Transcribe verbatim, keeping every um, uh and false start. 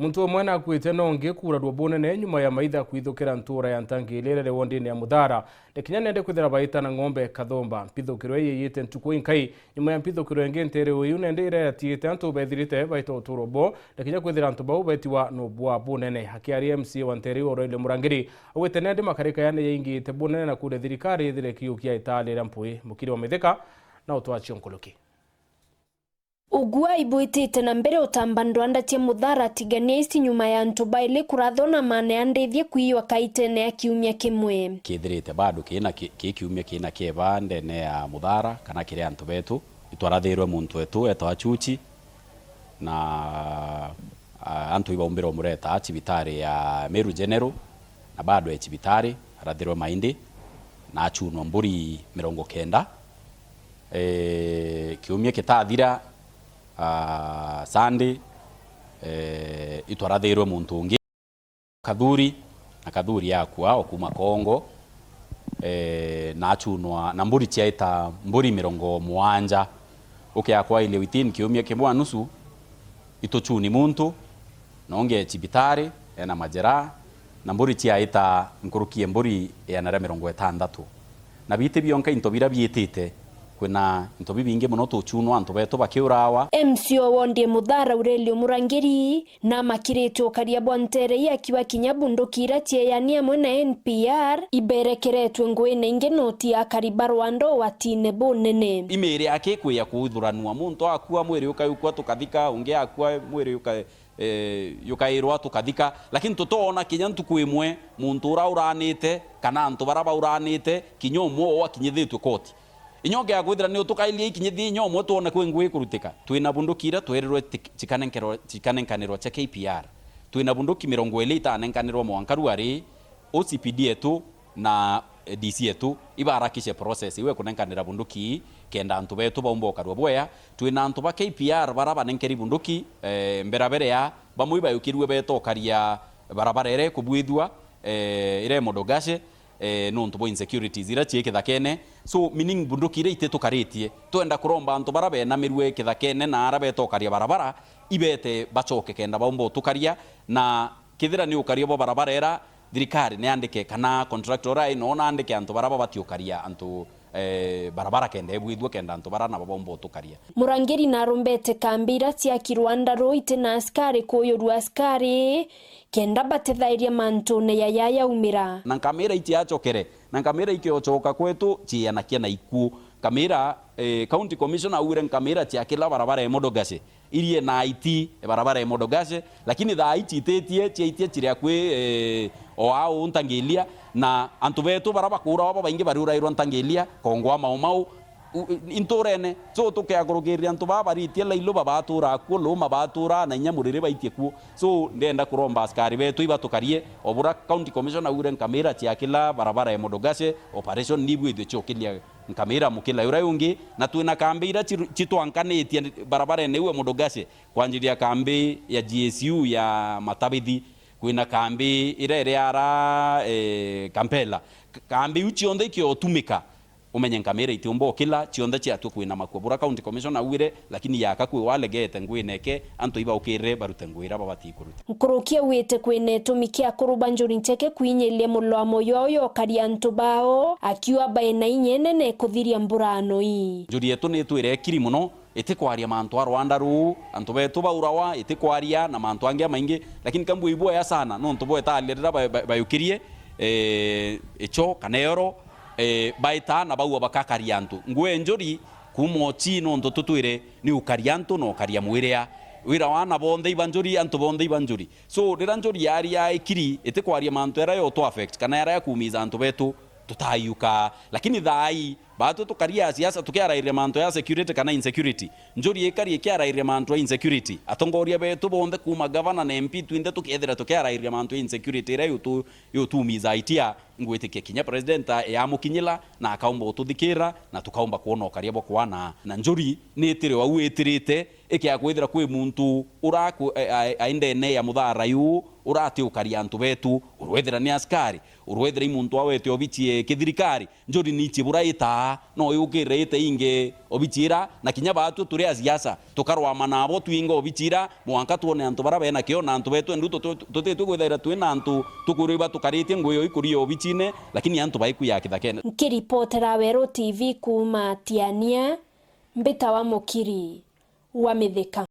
Muntu umwe nakuite na ungi kurarua bunene nyuma ya maitha kwithukira ntura ya Ntangili iria iri wondini ya Muthara. Ni kinya nende kwithira baita na ng'ombe Kathomba. Mpithukiro ii yiyite ntuku inkai. Nyuma ya mpithukiro ingi ntere iu nende iria yatiite antu bethirite baita uturo bo, ni kinya kwithira antu bau betiwa no bwa bunene. Akiaria M C A wa ntere iu Aurelio Murangiri, augite nende makarika yane yaingiite bunene na kuria thirikari ithire kiukia itaali ria mpui. Mukiri wa Mithika na utwacio nkuluki. Ugua ibwitite na mbere utamba ndwanda cia Muthara Tigania East nyuma ya antu baili kurathwa na maneandithie kwiywa kaitene ya kiumia kimwe. Kithirite bado kina ki-, ki kiumia kina kieba ndene ya Muthara kana kiri antu betu. Itwarathirwe muntu wetu etawa Chuchi na, a, antu ibaumbirwe mureta cibitari ya Meru General na bado e cibitari arathirwe maindi na achunwa mburi mirongo kenda. Eh, kiumia kitathira, ah, Sunday, eh, itwarathirwe muntu ungi, Kathuri, na Kathuri akua o kuma Kongo, eh, na achunwa na mburi ciaita mburi mirongo mugwanja. Ukiakwa ile within kiumia kimwe na nusu, ituchuni muntu, na ungi e cibitari, ena majeraha, na mburi ciaita nkuruki e mburi igana ria mirongo itandatu. Na biti bionka into bira biitite, kwina into bibingi mono tuchunwa antu betu bakiurawa. M C A wa wondi e Muthara Aurelio Murangiri namakirite ukaria bwa ntere ii akiuga kinya bunduki ira cieyani amwe na N P R iberekeretwe nguine ingi noti akari ba Rwanda ugwatine bunene. Imiri yake ikwia kuthuranua, muntu akua mwiri ukayukua tukathika, ungi akua mwiri uka-, eh, yukairwa tukathika, lakini tutoona kinya ntuku imwe muntu ura uranite kana antu bara bauranite kinya umwe o akinyithitue koti. Inya ungi akwithira ni utukairie ikinyithie inya umwe twone kwi ngui ikurutika. Twina bunduki ira twerirwe tik-, cikanenkerwa-, cikanenkanirwa cia K P R. Twina bunduki mirongo iri itanenkanirwa mwanka ruari, O C P D yetu na, eh, D C yetu ibaharakishe process iu e kunenkanira bunduki kenda antu betu baumba ukarua bwea. Twina antu ba K P R bara banenkeri bunduki, eh, mberabere ya bamwe ibayukirue beta ukaria barabara ira ikubwithua, eh, ira e Modogashe, eh, nontu bwa insecurities ira cii kithakene. So, meaning bunduki ira ititukaritie. Twenda kuromba antu bara benamirue kithakene na ara beta ukaria barabara, ibete bacoke kenda baumba utukaria, na kethira ni ukaria bwa barabara ira, thirikari niandike kana contractor uria ai noo naandike antu bara babati ukaria antu, eh, barabara kenda ibwithua kenda antu bara nabo baumba utukaria. Murangiri narumbete kambi ira ciakirwa ndaruu iti na askari kuyurua askari kenda batethairia mantune ya yaya umira. Na nkamira iciacokere, na nkamira ikiocoka kwetu cianakia na ikuu. Nkamira, eh, county commissioner augire nkamira ciakila barabara e Modogashe irie na I T barabara e Modogashe, lakini thaa ii ciititie, ciaitie ciri akui, eh, o au Ntangilia, na antu betu bara bakuurawa babaingi bariurairwa Ntangilia, Kongwa, Mau Mau, u-, i-, inturene. So, tukeakurukiriria antu baa baritie Lailu babatuura akuo, Luma batuura, na inya Muriri baitie kuo. So, ndenda kuromba askari betu ibatukarie, o bura county commissioner augire nkamira ciakila barabara e Modogashe, operation ni ibwithue ciokiria nkamira mukila uria ungi, na twina kambi ira ciru-, citwankanitie barabarene iu e Modogashe, kwanjiria kambi ya G S U ya Matabithi, kwina kambi ira iri ara, eh, Kampela. K-, kambi iu cionthe ikiotumika, umenye nkamira itiumba ukila, cionthe ciatua kwina makua. Bura county commissioner augire, lakini yaka kwi walegete nguine eke, antu ibaukirire barute ngui ira babati kuruta. Nkuruki augite kwina itumi kia akuru ba njuri ncheke kwinyiria mulwamo jwao jokaria antu bao, akiuga baina inya inene kuthiria mburano ii. Njuri yetu ni itwire ikiri mono, itikwaria mantu a Rwanda ruu, antu betu baurawa, itikwaria na mantu angi amaingi, lakini kambua ibwea sana, nontu bwetaria rira ba-, ba-, bayukirie, eh, icho kana eoro, eh, baita na baua bakakaria antu. Ngui e njuri kuuma ochi, nontu tutwire ni ukaria antu na ukaria mwiria. Wira wa ana bonthe iba njuri, antu bonthe iba njuri. So, rira njuri yaria ikiri, itikwaria mantu yaria yotu affect, kana yaria yakuumiza antu betu, tutaiuka. Lakini thaa ii, baatu tukaria siasa tukiarairia mantu ya security kana insecurity. Njuri ikari ikiarairia mantu ya insecurity. Atongoria betu bonthe kuuma gavana na M P twinthe tukiethira tukiarairia mantu ya insecurity iria yutu-, yutuumiza itia, ngwitikia kinya president a-, yamukinyila na akaumba ututhikira na tukaumba kwona ukaria bwa kwana. Na njuri ni itiri au itirite Ikia kwithira kwi muntu ura ku-, e-, a-, aindene ya muthara yu urati ukaria antu betu, urwethira ni askari, urwethira i muntu awete obici e kithirikari, njuri niici buraita, no yukirire ite inge obici ira, na kinya baatwi turi a siasa, tukarwama nabo twinga obici ira, mwanka twone antu bara bena kio na antu betu endu tutu-, tutitwi kwithaira twi na antu tukwirwa iba tukaritie ngui o ikuria obicine, lakini antu baikuya kithakene. Nkiripotera Weru T V kuuma Tiania, mbitawa Mukiri wa Mithika.